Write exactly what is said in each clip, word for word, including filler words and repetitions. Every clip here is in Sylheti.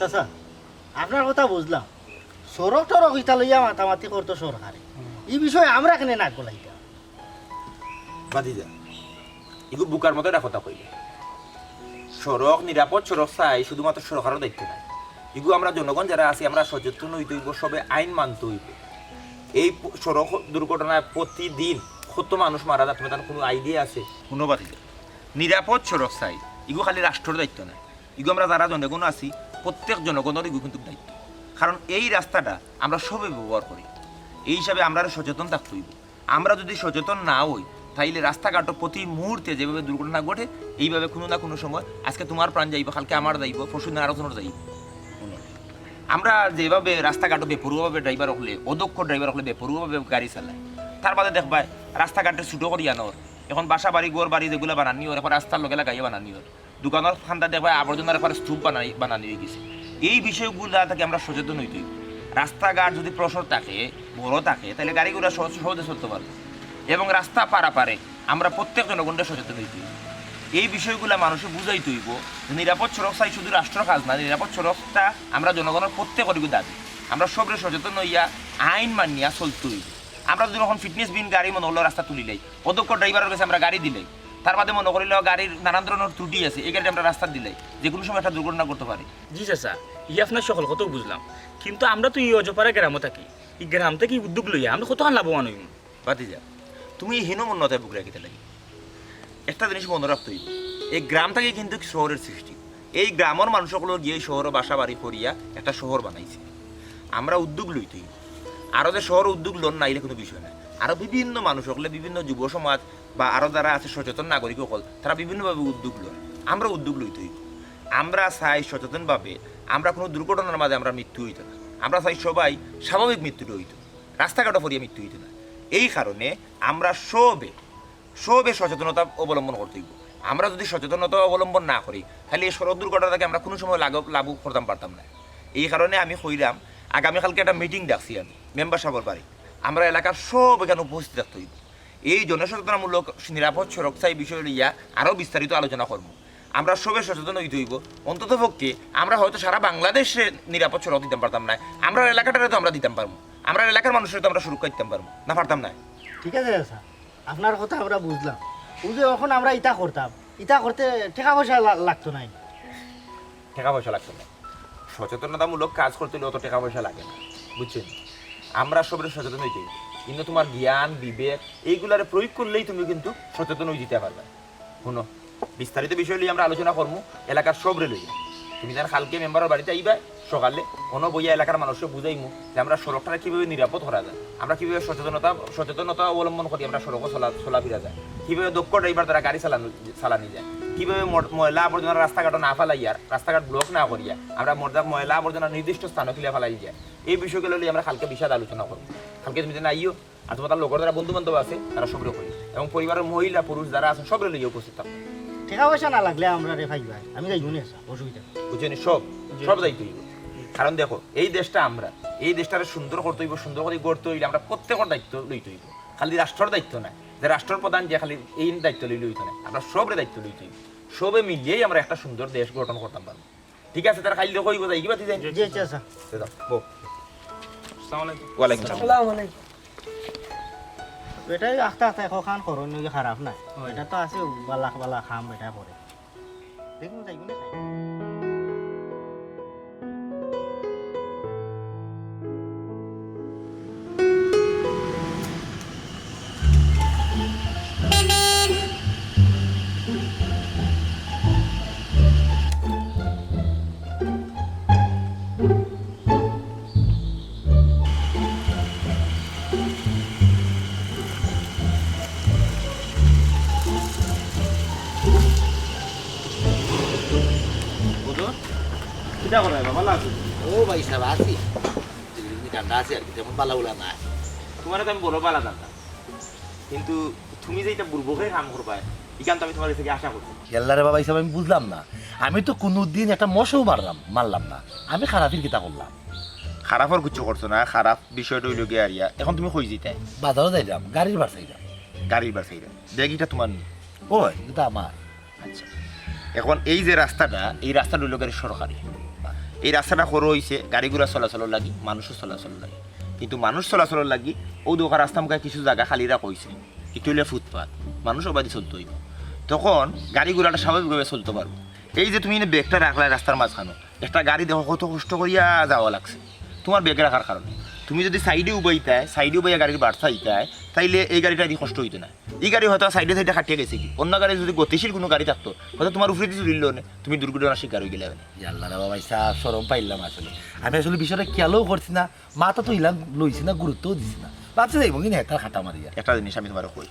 চাচা, আপনার কথা বুঝলাম, সড়ক টড়ক ইতা লইয়া মাতামাতি করতো সরকারে, ই বিষয়ে আমরা কেনে নাক গলাইতাম? ভাতিজা, ইগু বুকার মতো একটা কথা কইলে, সড়ক, নিরাপদ সড়ক চাই শুধুমাত্র সরকারর দায়িত্ব নায়। ইগু আমরা জনগণ যারা আছি, আমরা সচেতন অইতে অইবো, সবে আইন মানতে অইবো। এই প- সড়ক দুর্ঘটনায় প্রতিদিন কত মানুষ মারা যায়, তুমি তার কোনো আইডিয়া আছে? হুনো ভাতিজা, নিরাপদ সড়ক চাই, ইগু খালি রাষ্ট্রর দায়িত্ব নায়, ইগু আমরা যারা জনগণ আছি, প্রত্যেক জনগণর ইগু কিন্তু দায়িত্ব। কারণ এই রাস্তাটা আমরা সবে ব্যবহার করি, এই হিসাবে আমরা আরো সচেতন থাকতে অইবো। আমরা যদি সচেতন না অই, তাইলে রাস্তাঘাটো প্রতি মুহূর্তে যেভাবে দুর্ঘটনা ঘটে, এইভাবে কোনো না কোনো সময় আজকে তোমার প্রাণ যাইবো, কালকে আমার যাইবো, পরশু দিন আরো জনের যাইবো। আমরা যেভাবে রাস্তাঘাটো বেপরোয়াভাবে ড্রাইভার হকলে, অদক্ষ ড্রাইভার হকলে বেপরোয়াভাবে গাড়ি চালায়, তার বাদে দেখবায় রাস্তাঘাটে ছোটো করি আনোর, এখন বাসা বাড়ি, ঘর বাড়ি যেগুলা বানানি অর, এখন রাস্তার লগে লাগাইয়া বানানি অর। দোকানর কান্দা দেখবায় আবর্জনার একবারে স্তূপ বানাই, বানানি অইগেছে। এই বিষয়গুলা থাকি আমরা সচেতন অইতে অইবো। রাস্তাঘাট যদি প্রশস্ত থাকে, বড় থাকে, তাইলে গাড়ি ঘোড়া সহজ, সহজে চলতে পারবো। এবং রাস্তা পারাপারে আমরা প্রত্যেক জনগণরে সচেতন অইতে অইবো। এই বিষয়গুলা মানুষরে বুঝাইতে অইবো যে নিরাপদ সড়ক চাই শুধু রাষ্ট্রর কাজ না, নিরাপদ সড়কটা আমরা জনগণর প্রত্যেকরই দাবি। আমরা সবরে সচেতন অইয়া আইন মানিয়া চলতে অইবো। আমরা যদি এখন ফিটনেস বিহীন গাড়ি মনো করলে রাস্তা তুলিলাই, অদক্ষ ড্রাইভারর গেছে আমরা গাড়ি দিলাই, তার বাদে মনো করিল গাড়ির নানান ধরনের ত্রুটি আছে, এই গাড়িটা আমরা রাস্তা দিলাই, যে কোনো সময় একটা দুর্ঘটনা ঘটতে পারে। জি চাচা, ই আপনার সকল কথাও বুঝলাম, কিন্তু আমরা তো ই অজপাড়া গ্রামো থাকি, ই গ্রাম থাকি উদ্যোগ লইয়া আমরা কতখান লাভবান অইমু? ভাতিজা, তুমি এই হীনমন্যতায় ভুগরায় কিতা লাগি? একটা জিনিস মনো রাখতে অইবো, এই গ্রাম থাকি কিন্তু শহরের সৃষ্টি। এই গ্রামর মানুষ অকল গিয়া এই শহরো বাসা বাড়ি করিয়া একটা শহর বানাইছে। আমরা উদ্যোগ লইতে অইবো। আরো যে শহর উদ্যোগ লন না, ইলে কোনো বিষয় নায়। আরো বিভিন্ন মানুষ অকলে, বিভিন্ন যুব সমাজ বা আরো যারা আছে সচেতন নাগরিক অকল, তারা বিভিন্নভাবে উদ্যোগ লন। আমরা উদ্যোগ লইতে অইবো। আমরা চাই সচেতনভাবে আমরা কোনো দুর্ঘটনার মাঝে আমরা মৃত্যু অইতো না। আমরা চাই সবাই স্বাভাবিক মৃত্যুটা অইতো, রাস্তাঘাটো পড়িয়া মৃত্যু অইতো না। এই কারণে আমরা সবে সবে সচেতনতা অবলম্বন করতে অইবো। আমরা যদি সচেতনতা অবলম্বন না করি, তাইলে এই সড়ক দুর্ঘটনা থাকি আমরা কোনো সময় লাঘব, লাঘব করতাম পারতাম না। এই কারণে আমি কইলাম, আগামীকালকে একটা মিটিং ডাকছি আমি মেম্বার সাবর বাড়ি। আমরা এলাকার সব এখানো উপস্থিত থাকতে অইবো। এই জনসচেতনামূলক নিরাপদ সড়ক চাই বিষয় লইয়া আরো বিস্তারিত আলোচনা করমু। আমরা সবে সচেতন অইতে অইবো। অন্তত পক্ষে আমরা হয়তো সারা বাংলাদেশে নিরাপদ সড়ক দিতাম পারতাম না, আমরা এলাকাটারে তো আমরা দিতাম পারমু, আমরা এলাকার মানুষরে তো আমরা সুরক্ষা দিতাম পারমু না, পারতাম না? ঠিক আছে চাচা, আপনার কথা আমরা বুঝলাম। ও যে এখন আমরা ইতা করতাম, ইতা করতে টেকা পয়সা লা- লাগতো নায়। টেকা পয়সা লাগতো না, সচেতনতামূলক কাজ করতে অইলে অত টেকা পয়সা লাগে না, বুঝছইন? আমরা সবরে সচেতন অইতে অইবো, কিন্তু তোমার জ্ঞান বিবেক এইগুলারে প্রয়োগ করলেই তুমি কিন্তু সচেতন অই যিতে পারবায়। হুনো, বিস্তারিত বিষয় লইয়া আমরা আলোচনা করমু এলাকার সবরে লইয়া। তুমি যেন কালকে মেম্বারর বাড়িত আইবায় সকালে, অনো বইয়া এলাকার মানুষরে বুঝাইমু যে আমরা সড়কটারে কিভাবে নিরাপদ করা যায়, আমরা কিভাবে সচেতনতা, সচেতনতা অবলম্বন করি আমরা সড়কো চলা, চলাফিরা যায়, কিভাবে দক্ষ ড্রাইভার দ্বারা গাড়ি চালানো, চালানি যায়, কিভাবে মর- ময়লা আবর্জনা রাস্তাঘাটো না ফালাইয়া, রাস্তাঘাট ব্লক না করিয়া আমরা মর্দা- ময়লা আবর্জনা নির্দিষ্ট স্থানো কিলা ফালাই যায়, এই বিষয়গুলো লইয়া আমরা কালকে বিশদ আলোচনা করমু। কালকে তুমি যেন আইও, আর তোমার লগর যারা বন্ধু বান্ধব আছে, তারা সবরে কই, এবং পরিবারের মহিলা পুরুষ যারা আছেন, সবরে লইয়া উপস্থিত থাকো। টেকা পয়সা না লাগলে আমরারে পাইবায়, আমি যাইমু নে, অসুবিধা নাই। বুঝছইন নি? সব, সব দায়িত্ব অইবো। কারণ দেখো, এই দেশটা আমরা, এই দেশটারে সুন্দর করতে অইবো, সুন্দর করি গড়তে অইলে আমরা প্রত্যেকর দায়িত্ব লইতে অইবো। খালি রাষ্ট্রর দায়িত্ব নায়, যে রাষ্ট্রর প্রধান যে খালি এই দায়িত্ব লইলে অইতো নায়, আমরা সবরে দায়িত্ব লইতে অইবো। সবে মিলিয়াই আমরা একটা সুন্দর দেশ গঠন করতাম পারবো। ঠিক আছে, তার খাইলে কইবো যাই, কিবা তুই যাই? জি, আচ্ছা, আচ্ছা। তে যাও, বউ। আসসালামু আলাইকুম। ওয়ালাইকুম আসসালাম। আসসালামু আলাইকুম। বেটাই আস্তে আস্তে এখন খান করো, নইলে খারাপ নায়। এটা তো আছে, বালা বালা খাম বেটা করে। দেখুন, যাইবো না খাই। বুঝো? কিতা করো বাবা, ভালা আছো? ও ভাই সাহেব, আছি। ঠান্ডা আছে আর কি, তেমন বালা উলা নাই। তোমার তো আমি বড় বালা জানতাম, কিন্তু তুমি যে এটা বুড়বকে কাম করবায়, ইখান তো আমি তোমার কাছে আশা করছি। ইয়াল্লা রে বাবা, হিসাব আমি বুঝলাম না। আমি তো কোনোদিন একটা মশাও মারলাম, মারলাম না। আমি খারাপির কিতা করলাম? খারাপর কিচ্ছু করছো না, খারাপ বিষয়টা অইলো গিয়া আরিয়া। এখন তুমি কই যিতায়? বাজারো যাইলাম, গাড়ির বার চাইলাম। গাড়ির বার চাইলাম। ব্যাগ ইটা তোমার নি? ও, এটা তো আমার। আচ্ছা, এখন এই যে রাস্তাটা, এই রাস্তাটা অইলো গিয়া সরকারি। এই রাস্তাটা করা অইছে গাড়ি ঘোড়া চলাচলর লাগি, মানুষর চলাচলর লাগি। কিন্তু মানুষ চলাচলর লাগি অউ দেখো রাস্তা মুখা কিছু জাগা খালি রাখা অইছে, ইটা অইলে ফুটপাত, মানুষ অবাদি চলতে অইবো। তখন গাড়ি ঘোড়াটা স্বাভাবিকভাবে চলতে পারবো। এই যে তুমি এনে ব্যাগটা রাখলায় রাস্তার মাঝখানো, একটা গাড়ি দেখো কত কষ্ট করিয়া যাওয়া লাগছে তুমার ব্যাগ রাখার কারণে। তুমি যদি সাইডে উবাইতায়, সাইডে উবাইয়া গাড়ির বার্তা দিতায়, তাইলে এই গাড়িটা এত কষ্ট অইতো না। ই গাড়ি হয়তো সাইডে সাইডে কাটিয়া গেছে কি, অন্য গাড়ি যদি গতিশীল কুনু গাড়ি থাকতো, হয়তো তুমার উপরেদি চুরিল অনে, তুমি দুর্ঘটনার শিকার অইগেলায় অনে। ইয়াল্লা রে বাবা, ইসা শরম পাইলাম আসলে। আমি আসলে বিষয়টা খেয়ালও করছি না, মাথা তো ইলান লইছি না, গুরুত্বও দিছি না। ভাবছি যাইবো কি না, একটা খাটা মারিয়া। একটা জিনিস আমি তুমারে কই,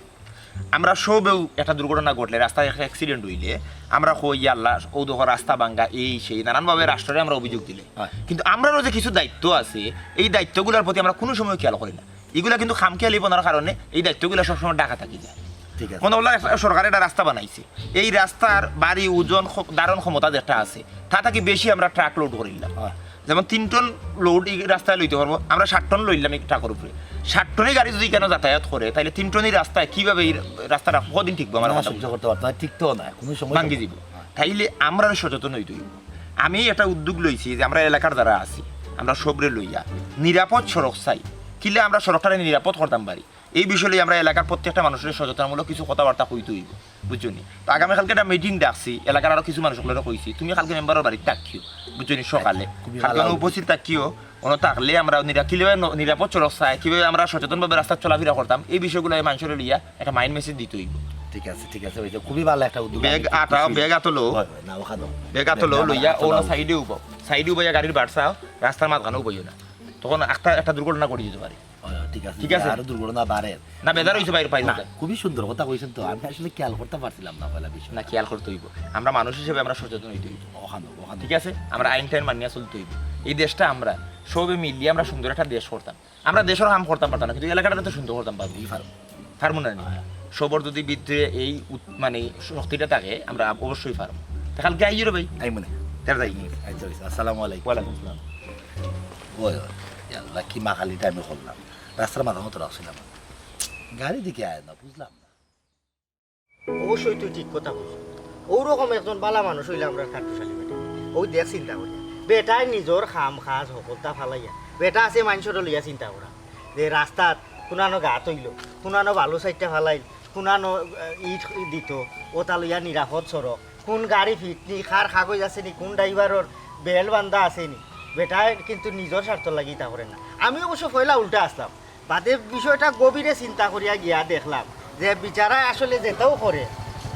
আমরা সবেউ একটা দুর্ঘটনা ঘটলে, রাস্তায় একটা অ্যাক্সিডেন্ট অইলে, আমরা কই, "ইয়া আল্লাহ, অউ দেখো রাস্তা ভাঙ্গা, এই সেই", নানানভাবে রাষ্ট্ররে আমরা অভিযোগ দিলে। হয়। কিন্তু আমরারও যে কিছু দায়িত্ব আছে, এই দায়িত্বগুলার প্রতি আমরা কুনু সময় খেয়াল করি না। ইগুলা কিন্তু খামখেয়ালিপনার কারণে এই দায়িত্বগুলা সবসময় ঢাকা থাকি যায়। ঠিক আছে। মনে করলাম একটা সরকারে একটা রাস্তা বানাইছে, এই রাস্তার ভারী ওজন ক্ষ-, ধারণ ক্ষমতা যেটা আছে, তা থাকি বেশি আমরা ট্রাক লোড করিলাম। হ্যাঁ। যেমন তিন টন লোড এই রাস্তায় লইতে পারবো, আমরা সাত টন লইলাম এই ট্রাকের উপরে। সাত টনই গাড়ি যদি কেন যাতায়াত করে, তাইলে তিন টনই রাস্তায় কিভাবে এই রাস্তাটা কদিন টিকবো? আমার না, কথা সহ্য বুঝো। করতে পারতো না, টিকতো না, কুনু সময় ভাঙ্গি সম্ভব দিব। না। তাইলে আমরা সচেতন অইতে অইবো। আমি একটা উদ্যোগ লইছি যে আমরা এলাকার যারা আছি, আমরা সবরে লইয়া নিরাপদ সড়ক চাই। কিলা আমরা সড়কটারে নিরাপদ করতাম পারি, এই বিষয়ে আমরা এলাকার প্রত্যেকটা মানুষরে সচেতনমূলক কিছু কথাবার্তা কইতে অইবো, বুঝছো নি? তো আগামীকালকে একটা মিটিং ডাকছি, এলাকার আরো কিছু মানুষ অকলরে কইছি, তুমি কালকে মেম্বারর বাড়িত থাকিও, বুঝছো নি? সকালে খুবই কালকে ভালো অনো আলোচনা। উপস্থিত থাকিও, অনো থাকলে আমরা নিরা-, কিভাবে ন-, নিরাপদ সড়ক চাই, কিভাবে আমরা সচেতনভাবে রাস্তাত চলাফিরা করতাম, এই বিষয়গুলো এই মানুষরে লইয়া একটা মাইন্ড মেসেজ দিতে অইবো। ঠিক আছে, ঠিক আছে, অইছে, খুবই ভালো একটা উদ্যোগ। ব্যাগ আমি আটা, খুশি। ব্যাগ আতলো, হয়, হয়, না, ওখানে। ব্যাগ আতলো ব্যাগ লইয়া আতলো অনো উচিত। সাইডে উবাও, সাইডে উবাইয়া গাড়ির বার্তা, রাস্তার মাঝখানে উবাইও না, তখন একটা, একটা দুর্ঘটনা ঘটি যেতে পারে। হয়, হয়, ঠিক আছে, ঠিক আছে। আরো দুর্ঘটনা বাড়ের। না, বেজার অইছে বাইরে, বাইরে না, যায়। খুবই সুন্দর কথা কইছেন তো, আমি আসলে খেয়াল করতে পারছিলাম না পয়লা বিষয়। না, খেয়াল করতে অইবো, আমরা মানুষ হিসেবে আমরা সচেতন অইতে অইবো। ওখানে, ওখানে। ঠিক আছে, আমরা আইন টাইন মানিয়া চলতে অইবো। এই দেশটা আমরা সবে মিলিয়া আমরা সুন্দর একটা দেশ করতাম। আমরা দেশর কাম করতাম পারতাম না, কিন্তু এলাকাটা তো সুন্দর করতাম পারবো। ই পারবো। পারবো না নি? হ্যাঁ। সবর যদি ভিতরে এই উত-, মানে শক্তিটা থাকে, আমরা অবশ্যই পারবো। তা কালকে আইও রে ভাই। আই মনে। তার যাই। আচ্ছা, আচ্ছা। আসসালামু আলাইকুম। ওয়ালাইকুম আসসালাম। ওই, ওই, ইয়াল্লা, কি মাখালিটা আমি করলাম। রাস্তার মাঝে মতো রাখছিলাম। গাড়ি দিকে আয় না, বুঝলাম না। অবশ্যই তুই ঠিক কথা কইছস। অউ রকম একজন বালা মানুষ অইলে আমরার কাট্টুশালী বেটা। অউ দেখ চিন্তা করিয়া। বেটায় নিজর কাম কাজ হকলতা ফালাইয়া। বেটা আছে মানষরে লইয়া চিন্তা করা। যে রাস্তাত কুনানো গাত অইলো, কুনানো বালু সাইডটা ফালাইল, কুনানো, আহ, ইট দিত, অতা লইয়া নিরাপদ সড়ক, কুন গাড়ি ফিট নি, কার কাগজ আছে নি, কুন ড্রাইভারর বেল্ট বান্ধা আছে নি। বেটায় কিন্তু নিজর স্বার্থর লাগি ইতা করে না। আমি অবশ্য পয়লা উল্টা আছলাম। বাদে বিষয়টা গভীরে চিন্তা করিয়া গিয়া দেখলাম যে বিচারায় আসলে যেতাউ করে,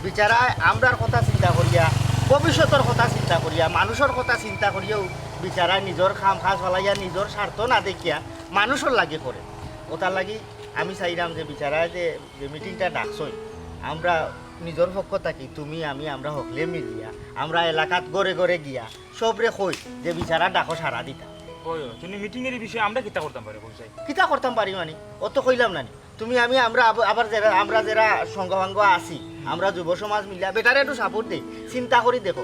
বিচারায় আমরার কথা চিন্তা করিয়া, ভবিষ্যতর কথা চিন্তা করিয়া, মানুষর কথা চিন্তা করিয়াউ বিচারায় নিজর কাম কাজ ফালাইয়া নিজর স্বার্থ না দেখিয়া মানুষর লাগি করে। অতার লাগি আমি চাইরাম যে বিচারায় যে, যে মিটিংটা ডাকছইন, আমরা নিজর পক্ষ থাকি তুমি আমি আমরা হকলে মিলিয়া আমরা এলাকাত ঘরে ঘরে গিয়া সবরে কই যে বিচারার ডাকো সাড়া দিতা। ওই, ওই, তুমি মিটিংয়ের এই বিষয়ে আমরা কিতা করতাম পারি, কইছাই? কিতা করতাম পারি মানে? অত কইলাম না নি? তুমি আমি আমরা আব-, আবার যেরা, আমরা যেরা সংঘ ভাঙ্গ আছি, আমরা যুব সমাজ মিলিয়া বেটারে একটু সাপোর্ট দেই, চিন্তা করি দেখো।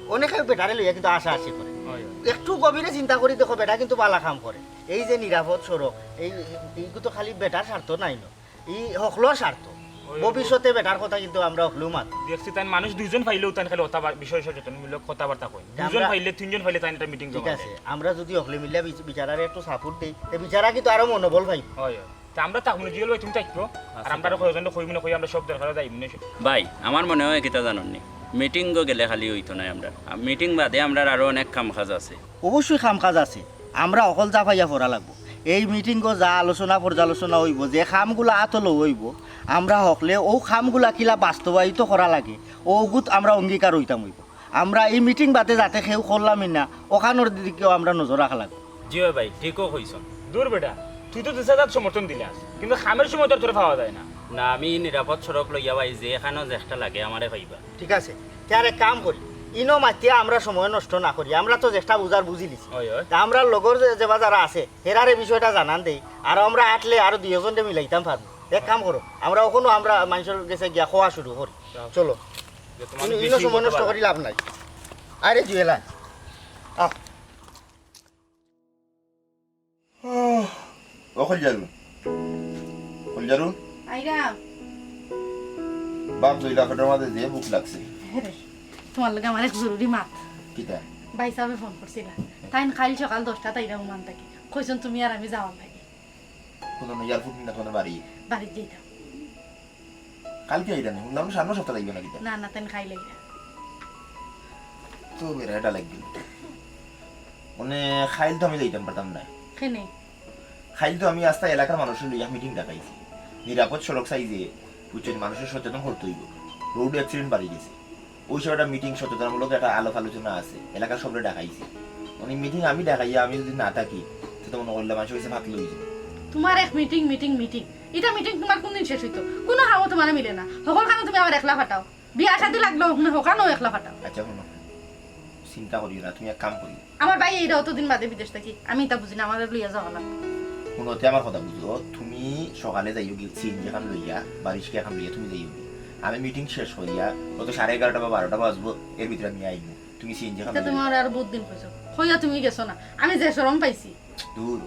অনেকে বেটারে লইয়া কিন্তু আশা আশি করে। ওই, ওই। একটু গভীরে চিন্তা করি দেখো, বেটা কিন্তু বালা কাম করে। এই যে নিরাপদ সড়ক, এই, এইগু তো খালি বেটার স্বার্থ নায় না। ই হকলর স্বার্থ। ওই, ওই। ভবিষ্যতে বেটার কথা কিন্তু আমরা হকলেউ মাত। দেখছি, তাইন মানুষ দুইজন পাইলেউ তাইন খালি কথা বা-, বিষয় সচেতনমূলক কথাবার্তা কইন। তা দুইজন আমরা পাইলে, তিনজন পাইলে তাইন একটা মিটিং ঠিক জমা আছে, দেয়। আমরা যদি হকলে মিলিয়া বিচ-, বিচারারে একটু সাপোর্ট দেই, তে বিচারা কিন্তু আরো মনোবল পাইব। হয়, হয়। তা আমরা থাকমু নি, জুয়েল ভাই, তুমি থাকিও। আর আচ্ছা, আমরা আরো ঠিক আছে। কয়জনরে কইমু না কই, আমরা সব দরকারে যাইমু নি। ভাই, আমার মনে হয় কিতা জানইন নি, মিটিংও গেলে খালি অইতো নায় আমরার। আ, মিটিং বাদে আমরার আরো অনেক কাম কাজ আছে। অবশ্যই কাম কাজ আছে, আমরা হকল ঝাঁপাইয়া পড়া লাগবো। এই মিটিংও যা আলোচনা পর্যালোচনা অইবো, যে কামগুলা আতলো অইবো, আমরা হকলে অউ কামগুলা কিলা বাস্তবায়িত করা লাগে, অগুত আমরা অঙ্গীকার অইতাম অইবো। আমরা এই মিটিং বাদে যাতে কেউ করলামই না, অখানর দিকেও আমরা নজর রাখা লাগবো। জি অয় ভাই, ঠিকও কইছইন। দূর বেটা, তুই তো দুই হাজার সমর্থন দিলাস, কিন্তু কামের সময় তো আর তোরে পাওয়া যায় না। না, আমি নিরাপদ সড়ক লইয়া ভাই, যেখানো যেটা লাগে আমারে পাইবা। ঠিক আছে, তে আর এক কাম করি, ইনো মাতিয়া আমরা সময় নষ্ট না করি, আমরা তো যেটা বুঝার বুঝিলিছি। অয়, অয়। তা আমরার লগর যে, যে বা যারা আছে, হেরারে বিষয়টা জানান দেই, আর আমরা আটলে আরো দুইজনরে মিলাইতাম পারমু। এক কাম করো, আমরা অখনো আমরা মানষর গেছে গিয়া কওয়া শুরু করি। আচ্ছা। চলো। যে তোমার ইনো, বেশি ইনো সময় কথা নষ্ট বাড়ায়। করি লাভ নাই। আরে জুয়েলা, আহ। ও কলজারু, কলজারু। আইরা। বাপ দইলা পেটর মাঝে যে ভুক লাগছে। তোমার লগে আমার এক জরুরি মাত। কিতা? ভাইসাবে ফোন করছিলা। তাইন কাইল সকাল দশটাত আইরা ওমান থাকি। কইছইন তুমি আর আমি যাওয়ার লাগি। কুনো এয়ারপোর্ট না তোমার বাড়ি? বাড়িত যাইতাম। কাইলকে আইরা নি? হুনলাম না সামনের সপ্তাহে আইবা না কিতা? না, না, তাইন কাইল আইরা। তো বেড়া এটা লাগবে না। মানে কাইল তো আমি যাইতাম পারতাম না। কেনে? কাইল তো আমি আস্তা এলাকার মানুষরে লইয়া মিটিং ডাকাইছি। নিরাপদ সড়ক চাই যে, বুঝছইন, মানুষরে সচেতন করতে অইবো। রোড অ্যাক্সিডেন্ট বাড়ি গেছে। ওই সব একটা মিটিং, সচেতনমূলক একটা আলাপ আলোচনা আছে, এলাকার সবরে ডাকাইছি। মানে মিটিং আমি ডাকাইয়া আমি যদি না থাকি, তে তো মনো করলাম মানুষর কাছে ফাতলা অইযিবো। তোমার এক মিটিং, মিটিং, মিটিং। ইটা মিটিং তোমার কুনদিন শেষ অইতো? কুনো কামো তোমার মিলে না, হকল কামো তুমি আমার একলা ফাটাও। বিয়া শাদি লাগলো, হুনো, হকল কামো একলা ফাটাও। আচ্ছা, হুনো, চিন্তা করিও না, তুমি এক কাম করিও। আমার ভাই এইরা অতদিন বাদে বিদেশ থাকি, আমি ইতা বুঝি না, আমারে লইয়া যাওয়া লাগবো। হুনো, তে আমার কথা বুঝো, তুমি সকালে যাইওগি, সিএনজি খান লইয়া বা রিক্সা খান লইয়া তুমি যাইওগি। আমি মিটিং শেষ করিয়া অত সাড়ে এগারোটা বা বারোটা বাজবো, এর ভিতরে আমি আইমু। তুমি সিএনজি খান ইতা লইয়া তুমি আমার আর বহুত দিন কইছো, কইয়া তুমি গেছো না, আমি যে শরম পাইছি। দূর,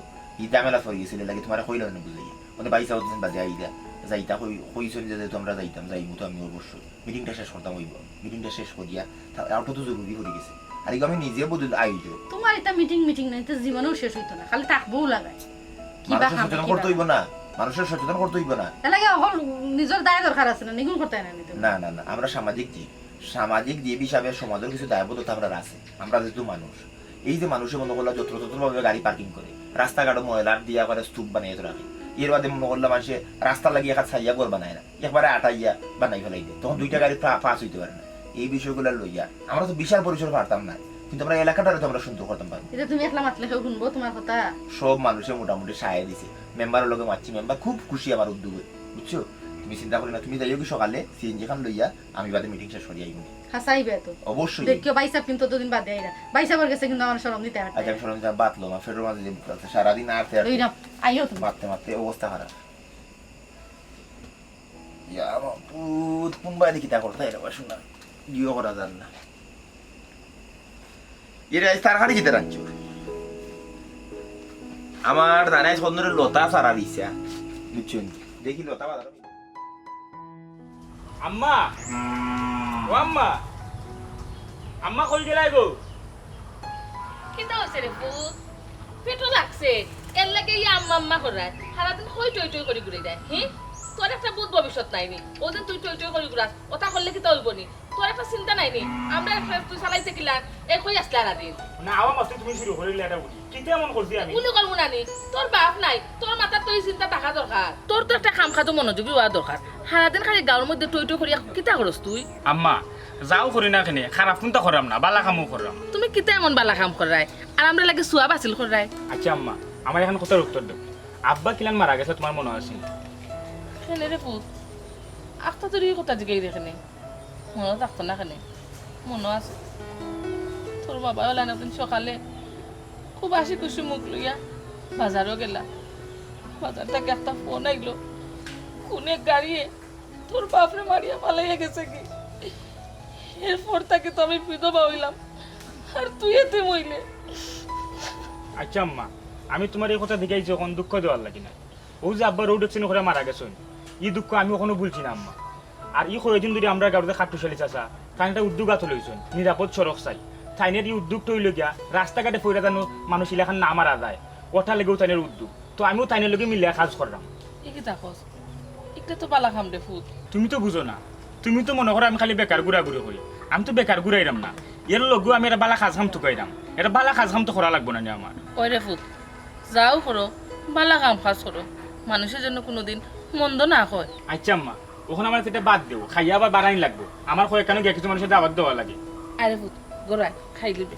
ই ঝামেলা পড়ি গেছিল, লাগে তোমারে কইলাম না বুঝাইয়া। মানে ভাইসাব অতদিন বাদে আইরা, যাইতা কই, কইছইন যে তোমরা যাইতাম, যাইমু তো আমি অবশ্যই। মিটিংটা শেষ করতাম অইবো। মিটিংটা শেষ করিয়া, তা-, আর তো জরুরি পড়ি গেছে। আর এগু আমি নিজে বদল আয়োজক। তোমার ইতা মিটিং মিটিং না, ইতা জীবনেও শেষ অইতো না, খালি থাকবোউ লাগায়। কিবা মানুষরে কাম, সচেতন কিবা করতে অইবো না, মানুষরে সচেতন করতে অইবো না। এর লাগি অকল নিজর দায় দরকার আছে না, নিগুন করতে না নিতে। না, না, না, আমরা সামাজিক জীব। সামাজিক জীব হিসাবে সমাজর কিছু দায়বদ্ধতা আমরার আছে। আমরা যেহেতু মানুষ, এই যে মানুষে মনো করলা যত্রতত্রভাবে গাড়ি পার্কিং করে, রাস্তাঘাটো ময়লার দিয়া করে স্তূপ বানাইয়া তো রাখে। এর বাদে মনো করলা মানষে রাস্তার লাগি একা ছাইয়া ঘর বানায় না, একবারে আটাইয়া বানাই ফেলাই দেয়, তখন দুইটা গাড়ি পা-, পাস অইতে পারে না। এই বিষয়গুলা লইয়া আমরা তো বিশাল পরিসর পারতাম না, কিন্তু আমরা এলাকাটারে তো আমরা সুন্দর করতাম পারবো। ইতা তুমি একলা মাতলে কেউ হুনবো তোমার কথা? সব মানুষে মোটামুটি সায় দিছে, মেম্বারর লগে মাতছি, মেম্বার খুব খুশি আমার উদ্যোগে, বুঝছো? তুমি চিন্তা করিও না, তুমি যাইওগি সকালে সিএনজি খান লইয়া, আমি বাদে মিটিং শেষ করি আইমু। হাছা আইবা তো? অবশ্যই। দেখিও ভাইসাব কিন্তু অতদিন বাদে আইরা, ভাইসাবর গেছে কিন্তু আমার শরম দিতে পারতে। আচ্ছা, আমি শরম দিতে বাদ লও, আমার পেটর মাঝে যে সারাদিন আটতে আটতে, এই নাও, আইও তুমি। মারতে মারতে অবস্থা খারাপ। ইয়া মাবুদ, কোন বাইরে কিতা করতে এরে বা শোনা, জিও করা যার না। এরে আইজ তরকারি কিতা রানছো? আমার জানে আইজ কন্দরে লতা সারা দিছে, বুঝছো নি? দেখি লতা বাজারো। আম্মা, ও আম্মা, আম্মা কই গেলায় গো? কিতা অইছে রে পুত? পেটো লাগছে, এর লাগি ই আম্মা আম্মা কররায়। সারাদিন কই টই টই করি ঘুরি দেয়, হি? তোর একটা বুধ ভবিষ্যৎ নাই নি। ওদিন তুই টই টই করি ঘুরাস, ওটা করলে কিতা অইবো নি? তোর একটা চিন্তা নাই নি? আমরা একটা তুই চালাইতে কিলা, এ কই আসলে সারাদিন? না, আবার মাত্র তুমি শুরু করিলে এটা বলি। কিতা এমন করছি আমি? কুনু করবো না নি। তোর বাপ নাই, তোর মাথাত তো ই চিন্তা থাকা দরকার। তোর তো একটা কাম কাজো মনোযোগী অওয়া দরকার। সারাদিন খালি গাঁওর মধ্যে টই টই করিয়া কিতা করস তুই? আম্মা, যাও করি না কেনে, খারাপ কুনতা কররাম না, বালা কামও কররাম। তুমি কিতা এমন বালা কাম কররায়? আর আমরার লাগি সওয়াব হাসিল কররায়। আচ্ছা আম্মা, আমার এখান কথার উত্তর দেও। আব্বা কিলান মারা গেছে তোমার মনো আছে নি? কেনে রে পুত, আখতা তোর ই কথা জিগাইরে কেনে? মনো থাকতো না কেনে? মনো আছে। তোর বাবা অইলা না দিন সকালে খুব হাসি খুশি মুখ লইয়া বাজারো গেলা। বাজার থাকি একটা ফোন আইলো, কুনু এক গাড়িয়ে তোর বাপরে মারিয়া ফালাইয়া গেছেগি। এরপর থাকি তো আমি বিধবা অইলাম, আর তুই এতিম অইলে। আচ্ছা আম্মা, আমি তোমার এই কথা জিগাইছি অখন দুঃখ দেওয়ার লাগি না। অউ যে আব্বা রোড অ্যাক্সিডেন্ট করিয়া মারা গেছইন, ই দুঃখ আমি অখনো ভুলছি না আম্মা। আর ই কয়দিন ধরি আমরার গাঁওর যে খাট্টুশালী চাচা, তাইন একটা উদ্যোগ আতো লইছইন, নিরাপদ সড়ক চাই। তাইনর ই উদ্যোগটা অইলো গিয়া রাস্তাঘাটে পড়িয়া যেন মানুষ ইলাখান না মারা যায়, ওটার লাগিউ তাইনর উদ্যোগ। তো আমিও তাইনর লগে মিলিয়া কাজ কররাম। ই কিতা কস? ইটা তো বালা কাম রে পুত। তুমি তো বুঝো না, তুমি তো মনো করো আমি খালি বেকার ঘুরাঘুরি করি। আমি তো বেকার ঘুরাইরাম না, এর লগেউ আমি একটা বালা কাজ কাম তুকাইরাম। একটা বালা কাজ কাম তো করা লাগবো না নি আমার? ওই রে পুত, যাও করো, বালা কাম কাজ করো, মানুষে যেন কুনুদিন মন্দ না কয়। আচ্ছা আম্মা, অখন আমার ইটা বাদ দেও, খাইয়া আবার বারাইন লাগবো। আমার কয়েকখানো গিয়া কিছু মানুষর দাওয়াত দেওয়া লাগে। আরে পুত, ঘরো আয়, খাই লিবে।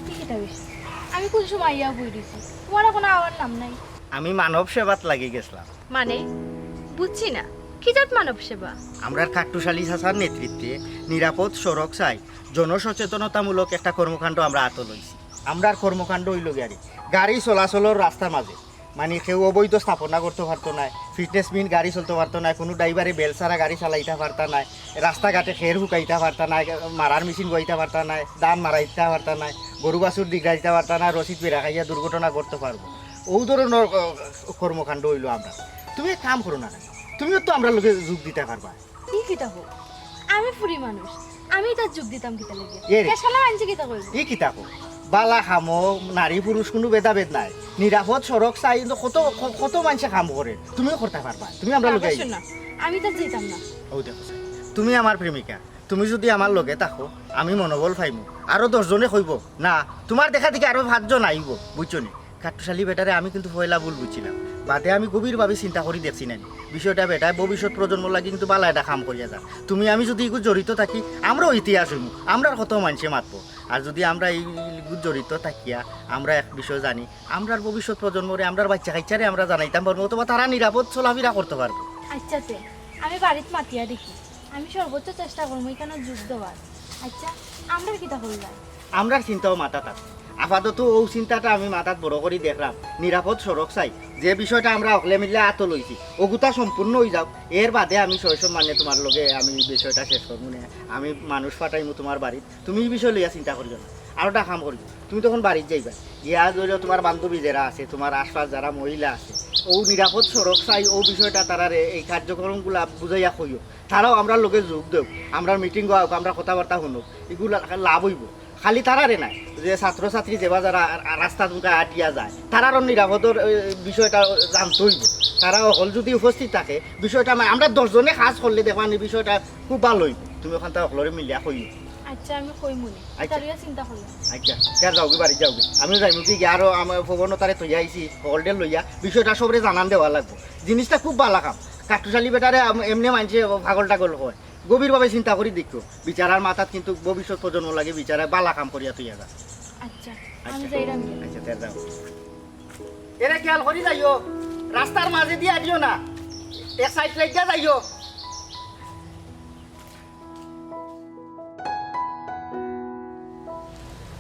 কি কিতা অইছে? আমি কুন সময় আইয়া বই রইছি, তোমার অখনো আওয়ার নাম নাই। আমি মানব সেবাত লাগি গেছলাম। মানে? বুঝছি না, কি জাত মানব সেবা? আমরার খাট্টুশালী চাচার নেতৃত্বে নিরাপদ সড়ক চাই জনসচেতনতামূলক একটা কর্মকাণ্ড আমরা আতো লইছি। আমরার কর্মকাণ্ড অইলো গিয়া রে, গাড়ি চলাচলর রাস্তার মাঝে মানে কেউ অবৈধ স্থাপনা করতো পারতো নায়, ফিটনেস মিন গাড়ি চলতো পারতো নায়, কুনু ড্রাইভারে বেল ছাড়া গাড়ি চালাইতা পারতা নায়, রাস্তাঘাটে খের হুকাইতা পারতা নায়, মারার মেশিন বইতা পারতা নায়, ধান মারাইতা পারতা নায়, গরু বাছুর দিগড়াইতা পারতা নায়, রশিদ বেড়া খাইয়া দুর্ঘটনা করতো পারবো। অউ ধরনর, আহ, কর্মকাণ্ড অইলো আমরার। তুমি এক কাম করো না কেনে? তুমিও তো আমরার লগে যোগ দিতা পারবায়। ই কিতা কও? আমি ফুরি মানুষ, আমি ইতাত যোগ দিতাম কিতা লাগি? এ রে। কে শালা মানষে কিতা কইবো? ই কিতা কও? বালা কামো নারী পুরুষ কুনু ভেদাভেদ নাই। নিরাপদ সড়ক চাই, কিন্তু কত, ক-, কত মানষে কাম করে। তুমিও করতা পারবায়। তুমি আমরার না, লগে আইও। না, আমি ইতাত যাইতাম না। অউ দেখো চাই, তুমি আমার প্রেমিকা, তুমি যুদি আমার লগে থাকো, আমি মনোবল পাইমু। আরো দশ জনে কইবো, না, তুমার দেখা দেখি আরো পাঁচ জন আইবো, বুঝছো নি? কাট্টুশালী বেটারে আমি কিন্তু পয়লা ভুল বুঝছিলাম, বাদে আমি গভীরভাবে চিন্তা করি দেখছি না নি বিষয়টা। বেটায় ভবিষ্যৎ প্রজন্মর লাগি কিন্তু বালা একটা কাম করিয়া যার। তুমি আমি যুদি ইগুত জড়িত থাকি, আমরাও ইতিহাস অইমু, আমরার কত মানষে মাতবো। আর যুদি আমরা ই, ইগুত জড়িত থাকিয়া আমরা এক বিষয় জানি, আমরার ভবিষ্যৎ প্রজন্মরে, আমরার বাইচ্চা কাইচ্চারে আমরা জানাইতাম পারমু, অথবা তারা নিরাপদ চলাফিরা করতো পারবো। আচ্ছা তে, আমি বাড়িত মাতিয়া দেখি। আমি সর্বোচ্চ চেষ্টা করমু ইখানো যোগ দেওয়ার। আচ্ছা, আমরার কিতা করলাই? আমরার চিন্তাও মাথাত আছে। আপাতত অউ চিন্তাটা আমি মাথাত বড় করি দেখরাম। নিরাপদ সড়ক চাই, যে বিষয়টা আমরা হকলে মিলিয়া আতো লইছি, অগুতা সম্পূর্ণ অইযাউক। এর বাদে আমি সসম্মানে তুমার লগে আমি ই বিষয়টা শেষ করমু নে। আমি মানুষ পাঠাইমু তুমার বাড়িত, তুমি ই বিষয় লইয়া চিন্তা করিও না। আরোটা কাম করিও, তুমি তখন বাড়িত যাইবায়, গিয়া ধরো তুমার বান্ধবী যেরা আছে, তুমার আশপাশ যারা মহিলা আছে, অউ নিরাপদ সড়ক চাই, অউ বিষয়টা তারারে এই কার্যক্রমগুলা বুঝাইয়া কইও। তারাও আমরার লগে যোগ দেউক, আমরার মিটিংও আউক, আমরার কথাবার্তা হুনুক, ইগুলা লাভ অইবো। খালি তারারে নায়, যে ছাত্রছাত্রী যেবা যারা রা-, রাস্তাত মুখা আটিয়া যায়, তারারও নিরাপদর, এ, বিষয়টা জানতো অইবো। তারা হকল যুদি উপস্থিত থাকে, বিষয়টা আমা-, আমরা দশ জনে কাজ করলে দেখবা নি বিষয়টা খুব ভালা অইবো। তুমি অখানতা হকলরে মিলিয়া কইও। আচ্ছা, আমি কইমু নে। আচ্ছা। তারিয়া চিন্তা করলাম। আচ্ছা, তে যাওগি, বাড়িত যাওগি। আমি যাইমু কি গিয়া আরো আমার পবনতারে থইয়া আইছি, হকলরে লইয়া বিষয়টা সবরে জানান দেওয়া লাগবো। জিনিসটা খুব ভালা কাম। কাট্টুশালী বেটারে আম-, এমনে মানষে পাগল টাগল কয়। গভীরভাবে চিন্তা করি দেখো, বিচারার মাথাত কিন্তু ভবিষ্যৎ প্রজন্ম লাগি বিচারায় বালা কাম করিয়া থইয়া যা। আচ্ছা, আমি আচ্ছা। যাইরাম গিয়া। আচ্ছা, তে যাও। এরে খেয়াল করি যাইও, রাস্তার মাঝে দিয়া দিও না, এক সাইড লাগিয়া যাইও।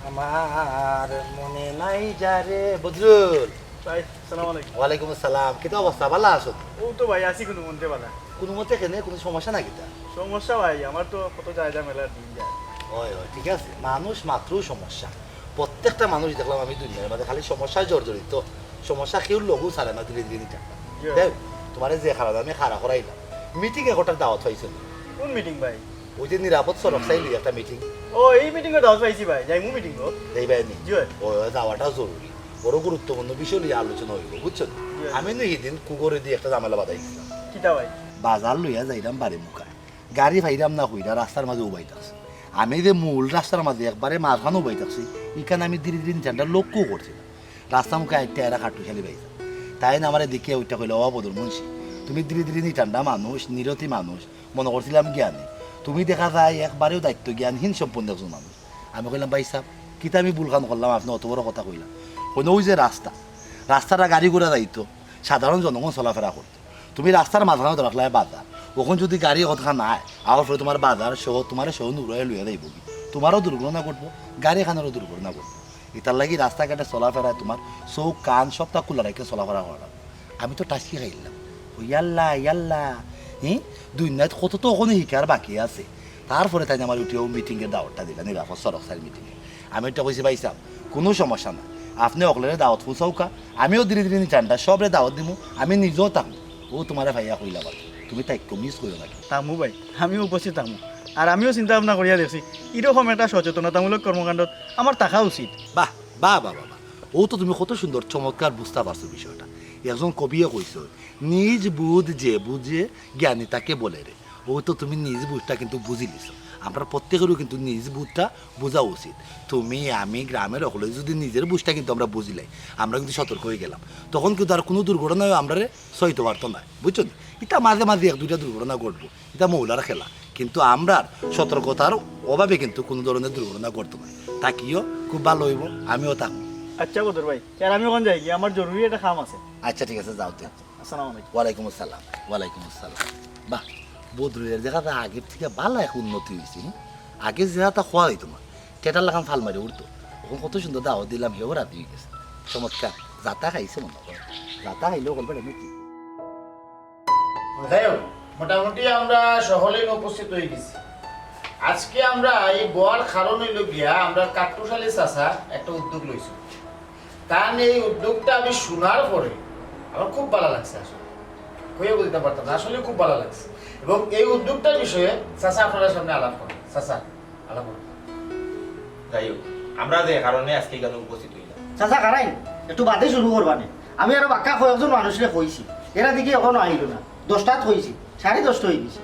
আমার মনে নাই যারে। বদরুল। ভাই, সালাম আলাইকুম। ওয়ালাইকুম আসসালাম। কিতা অবস্থা? ভালা আছো? অউ তো ভাই, আছি কুনুমন্তে ভালা। কুনুমন্তে কেনে? কুনু সমস্যা না কিতা? সমস্যা ভাই, আমার তো কত যায় ঝামেলার দিন যায়। অয়, অয়, ঠিক আছে। মানুষ মাত্রউ সমস্যা। প্রত্যেকটা মানুষ দেখলাম আমি দুনিয়ার মাঝে খালি সমস্যায় জর্জরিত। সমস্যা কেউর লগেউ ছাড়ে না, ধীরে ধীরে নিটা। জি। দেখ, তুমারে যে কারণে আমি খাড়া করাইলাম, মিটিং এ কটার দাওয়াত পাইছো নি? কোন মিটিং ভাই? অউ যে নিরাপদ সড়ক চাই লইয়া একটা মিটিং। ও, এই মিটিং এ দাওয়াত পাইছি ভাই, যাইমু মিটিং ও। যাইবায় নি? জি ভাই। ও, যাওয়াটা জরুরি, বড় গুরুত্বপূর্ণ বিষয় লইয়া আলোচনা অইবো, বুঝছো নি? জি ভাই। আমি নু হিদিন কুগরে দি একটা ঝামেলা বাধাই দিলাম। কিতা ভাই? বাজার লইয়া যাইরাম বাড়ি মুখায়, গাড়ি পাইরাম না কইরা রাস্তার মাঝে উবাই থাকছে। আমি যে মূল রাস্তার মাঝে একবারে মাঝখানো উবাই থাকছি, ইখান আমি ধীরে ধীরে নিটানটা লক্ষ্যও করছি না। রাস্তা মুখে আইতে আইরা কাট্টুশালী ভাইজান, তাইন আমারে দেখিয়া উঠিয়া কইলা, "ও বদর মুন্সি, তুমি ধীরে ধীরে নিটানটা মানুষ, নিরতি মানুষ, মনো করছিলাম জ্ঞানী। তুমি দেখা যায় একবারেউ দায়িত্ব জ্ঞানহীন সম্পন্ন একজন মানুষ।" আমি কইলাম, "ভাইসাব, কিতা আমি ভুল কাম করলাম, আপনে অত বড় কথা কইলা?" কইন, "অউ যে রাস্তা, রাস্তাটা গাড়ি ঘোড়া যাইতো, সাধারণ জনগণ চলাফেরা করতো। তুমি রাস্তার মাঝখানো রাখলায় বাজার, অখন যুদি গাড়ি অতখান আয়, আওয়ার পরে তুমার বাজার সহ, তুমারে সহ নুরাইয়া লইয়া যাইবোগি। তুমারও দুর্ঘটনা ঘটবো, গাড়ি খানরও দুর্ঘটনা ঘটবো। ইতার লাগি রাস্তাঘাটে চলাফেরায় তুমার চউখ, কান সবটা খুলা রাখিয়া চলাফেরা করা লাগবো।" আমি তো টাসকি খাইলাম। ও ইয়াল্লা, ইয়াল্লা, হি? দুনিয়াত কত তো অখনো হিকার বাকি আছে। তারপরে তাইন আমারে উঠিয়া অউ মিটিং এর দাওয়াতটা দিলা, নিরাপদ সড়ক চাইর মিটিং এ। আমি একটা কইছি, "ভাইসাব, কুনু সমস্যা না, আপনে অকলরে দাওয়াত পৌঁছাউক্কা, আমিও ধীরে ধীরে নিটানটা সবরে দাওয়াত দিমু, আমি নিজেও থাকমু।" অউ তুমারে পাইয়া কইলাম আর কি, তুমি থাইক্কো, মিস করিও না। থাকমু ভাই, আমিও উপস্থিত থাকমু। আর আমিও চিন্তা ভাবনা করিয়া দেখছি, ইরকম একটা সচেতনতামূলক কর্মকাণ্ডত আমার থাকা উচিত। বাহ, বাহ, বাহ, বাহ, বাহ। অউ তো তুমি কত সুন্দর চমৎকার বুঝতা পারছো বিষয়টা। একজন কবিয়ে কইছে, "নিজ বুধ যে বুঝে, জ্ঞানী তাকে বলে রে।" অউ তো তুমি নিজ বুঝটা কিন্তু বুঝিলিছো। আমরা প্রত্যেকেরও কিন্তু নিজ বুঝটা বুঝা উচিত। তুমি, আমি, গ্রামের অকলে যুদি নিজের বুঝটা কিন্তু আমরা বুঝিলাই, আমরা কিন্তু সতর্ক অইগেলাম, তখন কিন্তু আর কুনু দুর্ঘটনায় আমরারে সইতে পারতো নায়, বুঝছো নি? ইতা মাঝে মাঝে এক দুইটা দুর্ঘটনা ঘটবো, ইতা মৌলার খেলা, কিন্তু আমরার সতর্কতার অভাবে কিন্তু কুনু ধরনের দুর্ঘটনা ঘটতো নায়। থাকিও, খুব ভালা অইবো, আমিও থাকমু। আচ্ছা বদর ভাই, আর আমি অখন যাইগি, আমার জরুরি একটা কাম আছে। আচ্ছা, ঠিক আছে, যাও তে। আসসালামু আলাইকুম। ওয়ালাইকুম আসসালাম। ওয়ালাইকুম আসসালাম। বাহ, বদরুলের দেখা যায় আগের থাকি ভালা এক উন্নতি অইছে, হুম? আগে যেতা কওয়া অইতো না, টেটার লাখান ফাল মারি উঠতো। অখন কত সুন্দর দাওয়াত দিলাম, হেও রাজি অইগেছে। চমৎকার, যাতা খাইছে মনে অয়। যাতা হইলেও করবেন এমনি ঠিক। যাই হোক, মোটামুটি আমরা সকলেই উপস্থিত হয়ে গেছি। আজকে আমরা এই বওয়ার কারণ হইল গিয়া আমরা কাট্টুশালী চাচা একটা উদ্যোগ লইছি। তার এই উদ্যোগটা আমি শোনার পরে আমার খুব ভালো লাগছে, আসলে কইয়া বলতে পারতাম না, আসলে খুব ভালো লাগছে। এবং এই উদ্যোগটার বিষয়ে চাচা আপনারা সামনে আলাপ করেন। চাচা, আলাপ করেন। যাই হোক, আমরা যে কারণে আজকে এখানে উপস্থিত হইলাম। চাচা, খারাইন, একটু বাদে শুরু করবানে। আমি আরো বাক্কা কয়েকজন মানুষরে কইছি, এরা দেখি এখনো আইলো না। দশটাত কইছি, সাড়ে দশটা হয়ে গেছে।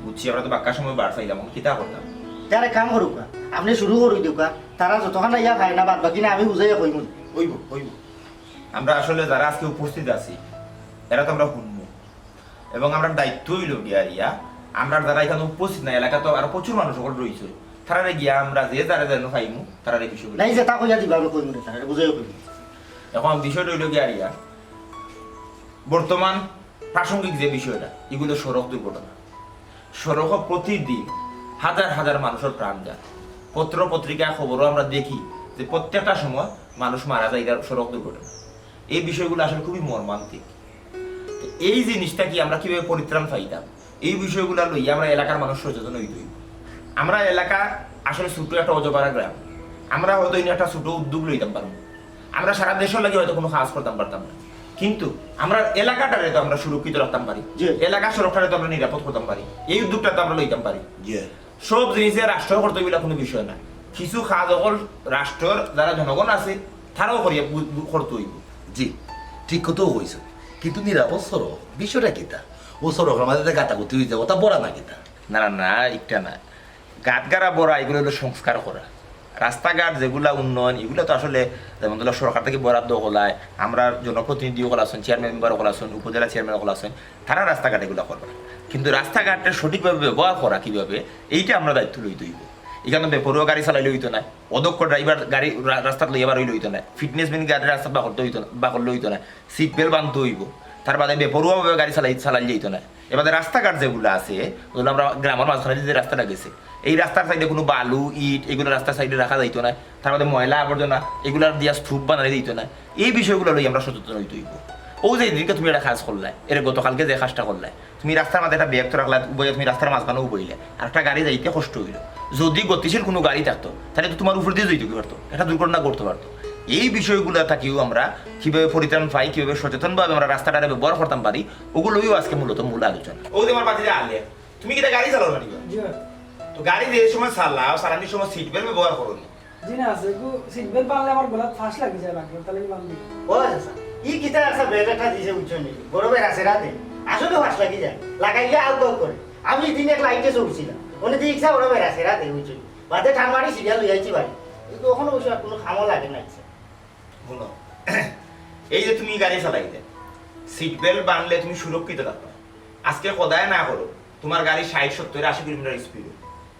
বুঝছি, আমরা তো বাক্কা সময় বার পাইলাম, এখন কিতা করতাম? তার এক কাম করুক, আপনি শুরু করি দেউকা। তারা যতক্ষণ ইয়া খায় না, বাদ বাকি না আমি বুঝাইয়া কইমু। হইব, হইব। আমরা আসলে যারা আজকে উপস্থিত আছি, এরা তো আমরা হুনমু, এবং আমরা দায়িত্ব হইল গিয়া রিয়া, আমরা যারা এখানে উপস্থিত না, এলাকা তো আরো প্রচুর মানুষ সকল রয়েছে, তারারে গিয়া আমরা যে যারা যেন পাইমু, তারারে বিষয় নাই, যেটা কইয়া দিবা, আমি কইমু না, তারা বুঝাইয়া কইমু। এখন বিষয়টা হইল গিয়া রিয়া, বর্তমান প্রাসঙ্গিক যে বিষয়টা, এগুলো সড়ক দুর্ঘটনা। সড়কও প্রতিদিন হাজার হাজার মানুষের প্রাণ যায়। পত্র পত্রিকা খবরও আমরা দেখি যে প্রত্যেকটা সময় মানুষ মারা যায় এটার সড়ক দুর্ঘটনা। এই বিষয়গুলো আসলে খুবই মর্মান্তিক। তো এই জিনিসটা কি আমরা কিভাবে পরিত্রাণ পাইতাম, এই বিষয়গুলো লইয়া আমরা এলাকার মানুষ সচেতন হইতে হইব। আমরা এলাকা আসলে ছোট একটা অজপাড়া গ্রাম, আমরা হয়তো এই একটা ছোট উদ্যোগ লইতাম পারবো, আমরা সারা দেশের লাগি হয়তো কোনো কাজ করতাম পারতাম না, কিন্তু আমরা এলাকাটারে তো আমরা সুরক্ষিত রাখতাম পারি, জি। এলাকার সড়কটারে তো আমরা নিরাপদ করতাম পারি, এই উদ্যোগটা তো আমরা লইতাম পারি। জি। সব জিনিসে রাষ্ট্র করতে হইলে কোনো বিষয় না, কিছু কাজ অকল রাষ্ট্রর যারা জনগণ আছে তারাও করিয়া বু-, বু-, করতে হইব। জি, ঠিক কথাও কইছো, কিন্তু নিরাপদ সড়ক বিষয়টা কিতা? ও সড়কের মাঝে যে গাতাগুতি হয়ে যাবো, তা বড় না কিতা? না, না, না, একটা না। গাতগারা বড়া, এগুলো হলো সংস্কার করা। রাস্তাঘাট যেগুলা উন্নয়ন, এগুলা তো আসলে যেমন ধরো সরকার থেকে বরাদ্দ হলায়, আমরা জনপ্রতিনিধি হকল আছেন, চেয়ারম্যান মেম্বার হকল আছেন, উপজেলা চেয়ারম্যান হকল আছেন, তারা রাস্তাঘাট এগুলা করবে। কিন্তু রাস্তাঘাটটা সঠিকভাবে ব্যবহার করা কিভাবে, এইটা আমরা দায়িত্ব লইতে হইব। এখানে বেপরোয়া গাড়ি চালাইলে হইতো না, অদক্ষ ড্রাইভার গাড়ি রা-, রাস্তাত লইয়া বার হইলে হইতো না, ফিটনেস বিহীন গাড়ি রাস্তাত বার করতে হইতো না, বার করলে হইতো না, সিট বেল্ট বাঁধতে হইব। তার বাদে বেপরোয়াভাবে গাড়ি চালাই, চালাইলে হইতো না। এবারে রাস্তাঘাট যেগুলো আছে, ওগুলো আমরা গ্রামের মাঝখানে যে রাস্তাটা গেছে, এই রাস্তার সাইডে কোনো বালু, ইট, এগুলো রাস্তার সাইডে রাখা যাইতো না। তার বাদে ময়লা আবর্জনা এগুলো দিয়া স্তূপ বানাই দিত না। এই বিষয়গুলো লই আমরা সচেতন হইতে হইব। ও যে দিনকে তুমি একটা কাজ করলায়, এর গতকালকে যে কাজটা করলায়, তুমি রাস্তার মাঝে একটা ব্যাগ তো রাখলা, উবাইয়া তুমি রাস্তার মাঝখানে উবাইলে, আর একটা গাড়ি যাইতে কষ্ট হইল। যদি গতিশীল কোনো গাড়ি থাকতো, তাহলে তো তোমার উপর দিয়ে যাইতে কি পারতো, একটা দুর্ঘটনা করতে পারতো। এই বিষয়গুলো থাকিও আমরা কিভাবে পরিত্রাণ পাই, কিভাবে সচেতনভাবে আমরা রাস্তাটারে ব্যবহার করতাম পারি, ওগুলোই আজকে মূলত মূল আলোচনা। ও যে আমার পাতিলে আলে, তুমি কিতা গাড়ি চালাও না নি বা? জি ভাই। তো গাড়ি যে সময় চালাও, চালানির সময় সিট বেল্ট ব্যবহার করো নি? জি না, আছে। একটু সিট বেল্ট বানলে আমার গলাত ফাঁস লাগি যায়, লাগবে, তাহলে কি বান্ধি? ও চাচা, ই কিতা একটা বেল্ট একটা দিছে, বুঝছো নি? বড় বেড়া আছে রাতে, আসলে ফাঁস লাগি যায়, লাগাইলে আউ আউ করে। আমি দিন এক লাইটে চলছিলাম, ওনে দিয়ে ইচ্ছা বড় বেড়া আছে রাতে, বুঝছো নি? বাদে টান মারি সিরিয়াল লই আইছি বাড়ি, কিন্তু ওখানে বসে আর কোনো খামও লাগে না ইচ্ছা। হুনো, এই যে তুমি গাড়ি চালাইতে, সিট বেল্ট বানলে তুমি সুরক্ষিত থাকবে। আজকে খোদায় না করো, তোমার গাড়ি ষাট, সত্তর, আশি কিলোমিটার স্পিড,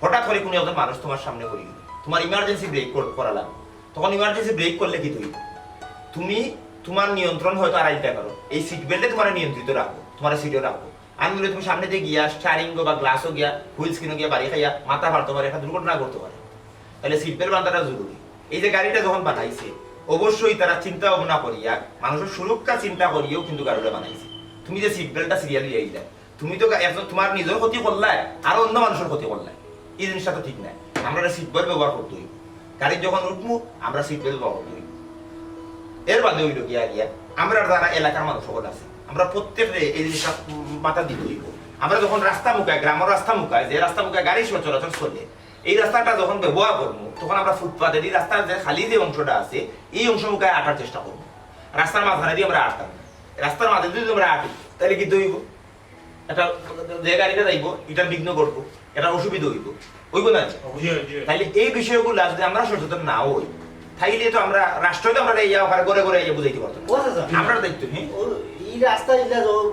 হঠাৎ করে কোনো একজন মানুষ তোমার সামনে পড়ে গেল, তোমার ইমার্জেন্সি ব্রেক কর-, করা লাগবে। তখন ইমার্জেন্সি ব্রেক করলে কি তুমি, তুমি তোমার নিয়ন্ত্রণ হয়তো আড়াইটা করো, এই সিট বেল্টে তোমার নিয়ন্ত্রিত রাখো, তোমার সিটে রাখো। আমি বলি, তুমি সামনে দিয়ে গিয়া স্টারিং বা গ্লাসও গিয়া, হুইল স্ক্রিনও গিয়া বাড়ি খাইয়া মাথা ফাড়তে পারে, একটা দুর্ঘটনা করতে পারে। তাহলে সিট বেল্ট বান্ধাটা জরুরি। এই যে গাড়িটা যখন বানাইছে, অবশ্যই তারা চিন্তা ভাবনা করিয়া, মানুষের সুরক্ষা চিন্তা করিয়াও কিন্তু গাড়িটা বানাইছে। তুমি যে সিট বেল্টটা সিরিয়াল লইয়া আইলা, তুমি তো গা-, একজন তোমার নিজের ক্ষতি করলায়, আর অন্য মানুষের ক্ষতি করলায়, এই জিনিসটা তো ঠিক নাই। আমরা একটা সিট বেল্ট ব্যবহার করতে হইব। গাড়ি যখন উঠমু, আমরা সিট বেল্ট ব্যবহার করতে হইব। এর বাদে হইল গিয়া গিয়া আমরা যারা এলাকার মানুষ সকল আছে, আমরা প্রত্যেকরে এই জিনিসটা মাথা দিতে হইব। আমরা যখন রাস্তা মুখায়, গ্রামের রাস্তা মুখায়, যে রাস্তা মুখায় গাড়ি চলাচল চলে, এই রাস্তাটা যখন ব্যবহার করবো, তখন আমরা ফুটপাতের এই রাস্তার যে খালি যে অংশটা আছে, এই অংশ মুখায় আটার চেষ্টা করবো। রাস্তার মাঝখানে দিয়ে আমরা আটতাম না। রাস্তার মাঝে যদি আমরা আটি, তাহলে কি হইব? একটা যে গাড়িটা যাইবো, এটা বিঘ্ন ঘটবো, এটা অসুবিধা হইব, হইব না? জি, জি। তাইলে এই বিষয়গুলো যদি আমরা সচেতন না হই, তাইলে তো আমরা রাষ্ট্র তো আমরা এই ঘরে ঘরে ইয়ে বুঝাইতে পারতাম না। ও চাচা। আমরা দায়িত্ব, হ্যাঁ? ও, এই রাস্তা ইলা জ-,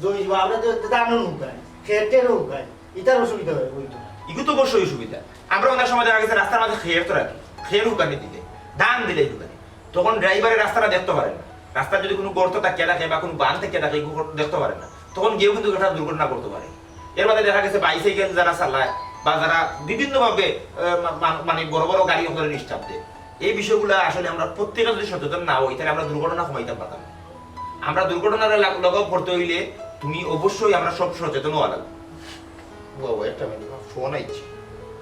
জমি জমা, আমরা তো ধানও নুকাই, খেতেরও নুকাই, এটার অসুবিধা হয়, হইতো না। এগুলো তো অবশ্যই অসুবিধা। আমরা অনেক সময় দেখা গেছে রাস্তার মাঝে খেয়ে তো রাখি, খেয়ে হুকানি দিলে, ধান দিলে হুকানি, তখন ড্রাইভারে রাস্তাটা দেখতে পারে না। রাস্তার যদি কোনো গর্ত থাকিয়া থাকে বা কোনো বান থাকিয়া থাকে, এগুলো দেখতে পারে না, তখন গিয়েও কিন্তু একটা দুর্ঘটনা করতে পারে। এর বাদে দেখা গেছে বাইসাইকেল যারা চালায় বা যারা বিভিন্নভাবে, আহ, মা-, মা-, মানে বড় বড় গাড়ি ওখানে ডিস্টার্ব দেয়, এই বিষয়গুলা আসলে আমরা প্রত্যেকে যদি সচেতন না হই, তাহলে আমরা দুর্ঘটনা কমাইতাম পারতাম না। আমরা দুর্ঘটনার লা-, লাঘব করতে হইলে তুমি অবশ্যই আমরা সব সচেতন হওয়া লাগবে। বাবা, একটা মিনিট, আমার ফোন আইছে।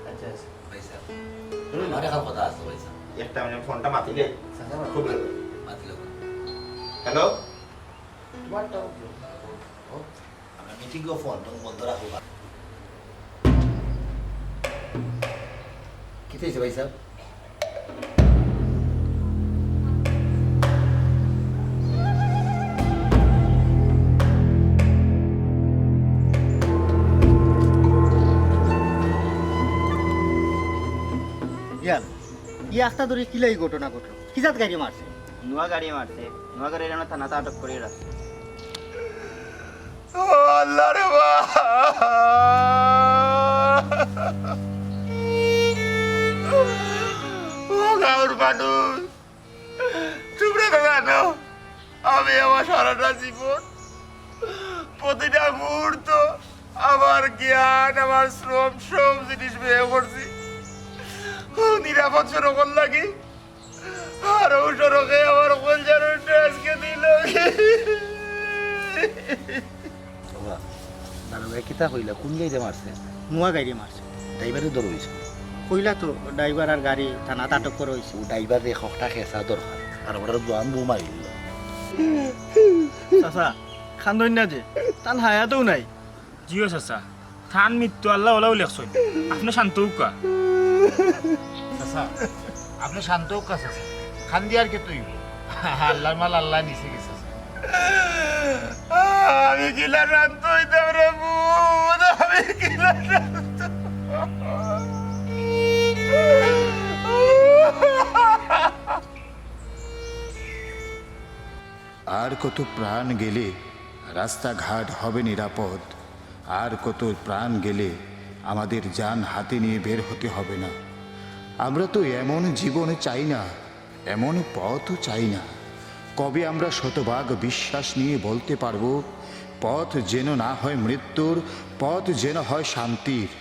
আচ্ছা, আচ্ছা। ভাই সাহেব, আমার একটা কথা আছে ভাই সাহেব। একটা মিনিট, ফোনটা মাতিলে। আচ্ছা, আচ্ছা। খুব ভালো। মাতিলে। হ্যালো? তোমারটাও কি? ও, আমরা মিটিং গো, ফোন টোন বন্ধ রাখো। কিতা হইছে ভাই সাহেব? ইয়ার, ই আখতা ধরে কিলা ই ঘটনা ঘটলো? কিজাত গাড়ি মারছে? নুয়া গাড়ি মারছে। নুয়া গাড়ির আমরা থানাত আটক করি রাখছি। ও আল্লাহ রে বা! ও গাঁওর মানুষ, তোমরা তো জানো, আমি আমার সারাটা জীবন, প্রতিটা মুহূর্ত, আমার জ্ঞান, আমার শ্রম, সব জিনিস ব্যয় করছি। ও নিরাপদ সড়কর লাগি। আর ও সড়কে আমার কলজার উঠে আজকে দিল। বাবা, দারোগা কিতা কইলা? কোন গাড়িয়ে মারছে? নুয়া গাড়ি মারছে। ড্রাইভারে ধরা হইছে? কইলা তো, ড্রাইভার আর গাড়ি থানাত আটক করা হইছে। ও ড্রাইভারে একটা খেসা দরকার। আর ওরা জোয়ান বউ মারিল। চাচা, কান্দইন না যে, তান হায়াতও নাই। জি অয় চাচা, তান মৃত্যু আল্লায় অলাউ লেখছইন। আপনে শান্ত অউক্কা। চাচা, আপনে শান্ত অউক্কা চাচা। কান্দিয়া আর কিতা অইবো? আল্লার মাল আল্লায় নিছে গি চাচা। আমি কিলা শান্ত অইতাম রে পুত, আমি কিলা শান্ত। আর কত প্রাণ গেলে রাস্তাঘাট হবে নিরাপদ, আর কত প্রাণ গেলে আমাদের জান হাতে নিয়ে বের হতে হবে না। আমরা তো এমন জীবন চাই না, এমন পথও চাই না। কবে আমরা শতভাগ বিশ্বাস নিয়ে বলতে পারবো, পথ যেন না হয় মৃত্যুর, পথ যেন হয় শান্তির।